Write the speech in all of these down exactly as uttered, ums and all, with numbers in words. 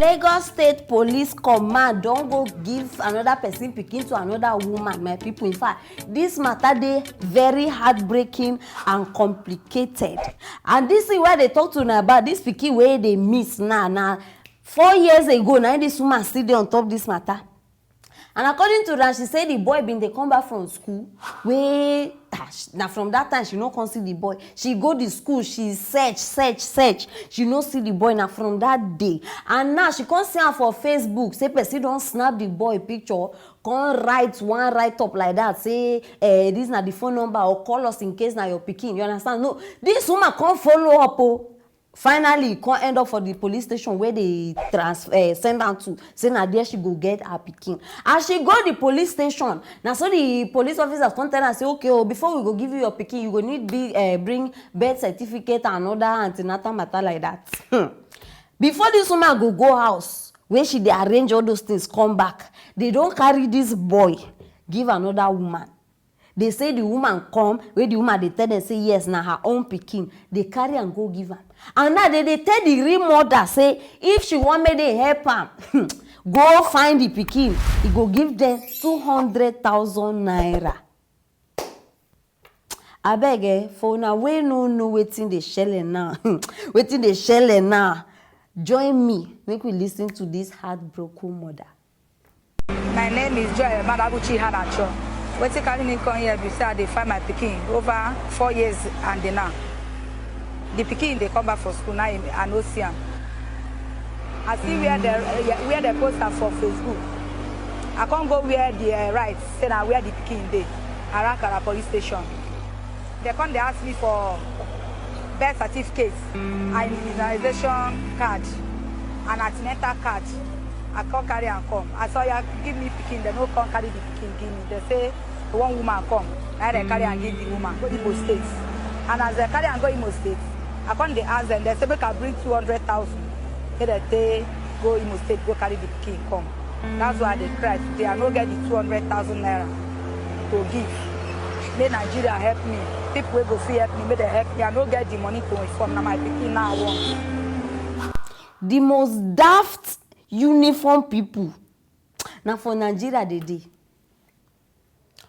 Lagos State Police Command don go give another person pikin to another woman, my people. In fact, this matter dey very heartbreaking and complicated. And this thing wey I dey talk to una about, this pikin wey dey miss now, na four years ago na this woman still dey on top this matter. And according to her, she say the boy bin dey come back from school wey, ah, sh- na from that time she no come see the boy. She go the school, she search, search, search. She no see the boy. Na from that day. And now she come see am for Facebook. Say person don snap the boy picture, come write one write up like that. Say, eh, this na the phone number, or call us in case na your pikin. You understand? No, this woman come follow up. Oh. Finally, e come end up for the police station where they trans eh, send am to. Say na there she go get her pikin. As she go the police station, na so the police officers come tell am say, okay, oh, before we go give you your pikin, you go need be eh, bring birth certificate and other antenatal matter like that. Hmm. Before this woman go go house, where she dey arrange all those things, come back, they don carry this boy give another woman. They say the woman come, wey the woman dey tell them say yes, na her own pikin. They carry am go give am. And now they dey tell the real mother say if she wan make they help am go find the pikin, e go give them two hundred thousand naira. Abeg, eh, for una wey no know wetin dey shele now, wetin dey shele now, join me make we listen to this heartbroken mother. My name is Joy Madabuchi Hanacho. Wetin carry me come here be say I dey find my pikin over four years and dey now. The pikin dey come back for school now, I no see am. I see where the uh, where the post am for Facebook. I come go where the uh, right say na where the pikin dey, Arakara police station. They come dey ask me for birth certificate and immunization card and antenatal card. I come carry am come. As oya give me pikin, dem no come carry the pikin give me. Dem say one woman come, na dem carry am give the woman go Imo State. And as dem carry am go Imo State, I come dey ask dem, dem say make I bring two hundred thousand, make dem take go Imo State go carry the pikin come. That's why I dey cry today. I no get the two hundred thousand naira to give. Make Nigeria help me. People wey go fit help me, make dem help me. I no get the money to inform. Na my pikin now I want. The most daft uniform people na for Nigeria dey dey.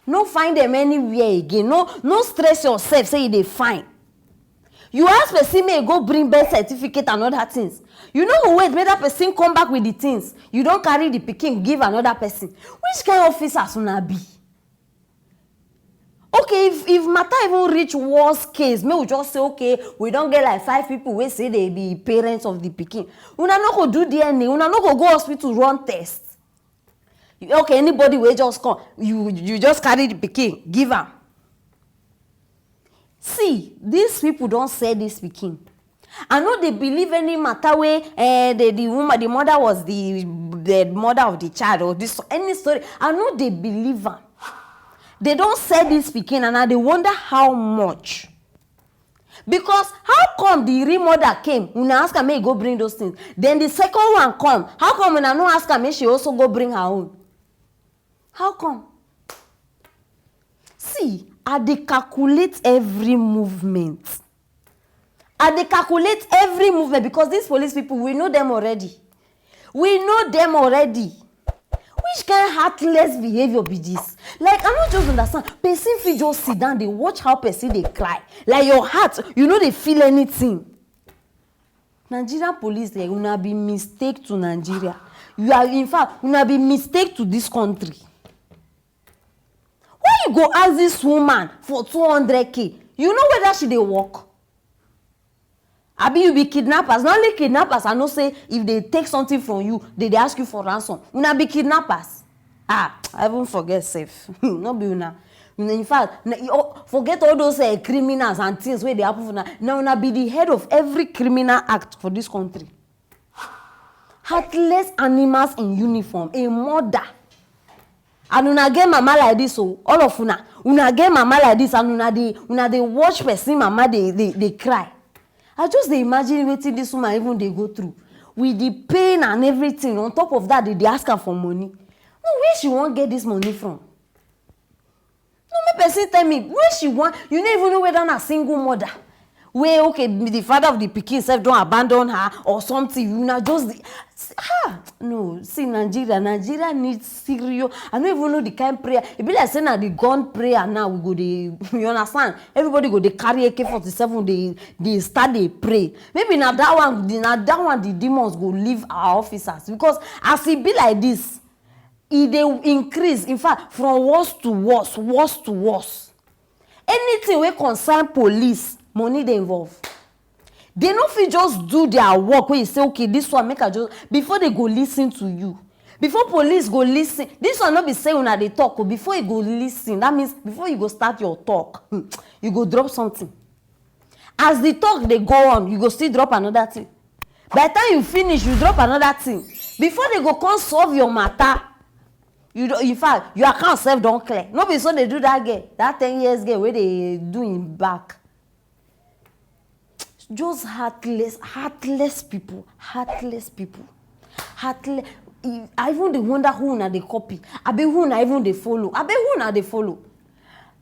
No find them anywhere again. No, no stress yourself say you dey fine. You ask person make e go bring birth certificate and other things. You no go wait make that person come back with the things. You don carry the pikin give another person. Which kind officers una be? Okay, if if matter even reach worst case, make we just say okay, we don get like five people wey say they be parents of the pikin. Una no go do D N A, una no go go hospital run test. You- Okay, anybody wey just come, you you just carry the pikin give am. See, these people don sell this pikin. I no dey believe any matter wey eh, the the woman the mother was the the mother of the child or this any story. I no dey believe am. They don sell this pikin and I dey wonder how much. Because how come the real mother came, una ask am make e go bring those things, then the second one come, how come una no ask am make she also go bring her own? How come? See, I dey calculate every movement. I dey calculate every movement because these police people, we know them already. We know them already. Which kind heartless behavior be this? Like, I no just understand. Person fit just sit down, dey watch how person dey cry. Like your heart, you no dey feel anything. Nigerian police, eh, una be mistake to Nigeria. You are, in fact, una be mistake to this country. Why you go ask this woman for two hundred K? You know whether she dey work? Abi you be kidnappers? Na only kidnappers I know say if they take something from you, they dey ask you for ransom. Una be kidnappers. Ah, I even forget sef. No be una. In fact, na- you- oh, forget all those uh, criminals and things wey dey happen for una. Na una be the head of every criminal act for this country. Heartless animals in uniform, a murder. And una get mama like this, oh, all of una, una get mama like this, and una dey una dey watch person mama dey dey dey cry. I just dey imagine wetin this woman even dey go through with the pain and everything. On top of that, they dey ask am for money. No, where she wan get this money from? No, make person tell me where she wan. You no even know whether na single mother. Wey, okay, the father of the pikin sef don abandon her or something, you na just dey, ah, no, see, Nigeria, Nigeria need serious, I no even know the kind prayer, e be like say na the gun prayer now we go dey, you understand, everybody go dey carry A K forty-seven, dey, dey start dey pray, maybe na that one, the, na that one the demons go leave our officers, because as e be like this, e dey increase, in fact, from worse to worse, worse to worse. Anything wey concern police, money dey involve. They no fit just do their work wey you say, okay, this one make I just, before they go listen to you, before police go listen, this one no be say una dey talk o, before you go listen, that means before you go start your talk, hmm, you go drop something. As the talk dey go on, you go still drop another thing. By the time you finish, you drop another thing. Before they go come solve your matter, you don, in fact, your account sef don clear. No be so they do that girl, that ten years girl wey dey do im back. Just heartless, heartless people, heartless people, heartless. I even dey wonder who una dey copy, abi who una even dey follow, abi who una dey follow,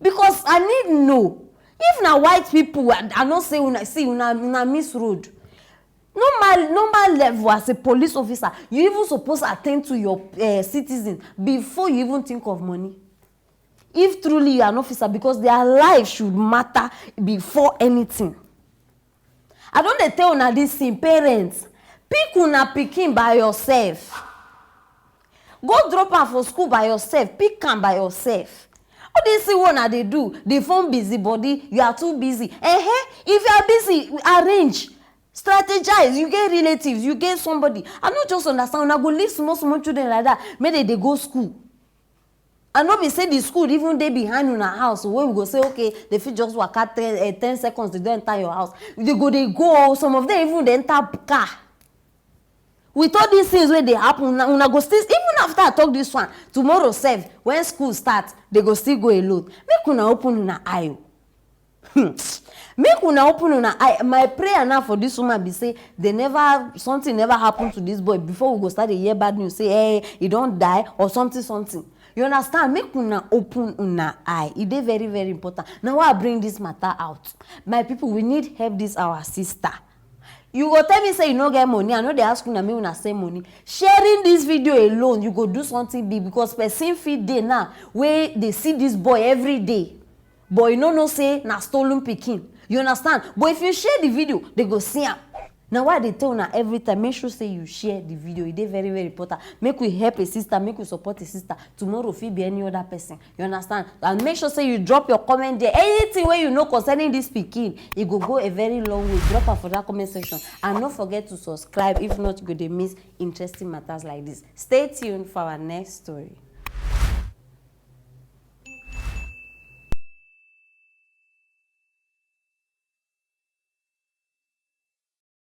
because I need know. If na white people, I, I no say una, see, una, una miss road. Normal, normal level as a police officer, you even suppose attend to your, eh, citizen before you even think of money. If truly you are an officer, because their life should matter before anything. I don dey tell una this thing, parents, pick una pikin by yourself. Go drop am for school by yourself, pick am by yourself. All this thing wey una dey do, the phone busy body, you are too busy. Eh, if you are busy, arrange, strategize. You get relatives, you get somebody. I no just understand. Una go leave small small children like that, make they dey go school. And no be say the school even dey behind una house, wey we go say, okay, they fit just waka ten, eh, ten seconds, they don enter your house. They go, they go. Some of them even dey enter car. With all these things wey dey happen, una, una go still, even after I talk this one, tomorrow sef, when school start, they go still go alone. Make una open una eye o. Hmm. Make una open una eye. My prayer now for this woman be say they never, something never happen to this boy before we go start dey hear bad news, say, hey, he don die or something, something. You understand? Make una open una eye. E dey very, very important. Na why I bring this matter out. My people, we need help this our sister. You go tell me say you no get money, I no dey ask una make una send money. Sharing this video alone, you go do something big, because person fit dey now wey dey see this boy every day, but you no know say na stolen pikin. You understand? But if you share the video, they go see am. Na why I dey tell una every time, make sure say you share the video. E dey very, very important. Make we help a sister, make we support a sister. Tomorrow fit be any other person. You understand? And make sure say you drop your comment there. Anything wey you know concerning this pikin, e go go a very long way. Drop am for that comment section. And no forget to subscribe. If not, you go dey miss interesting matters like this. Stay tuned for our next story.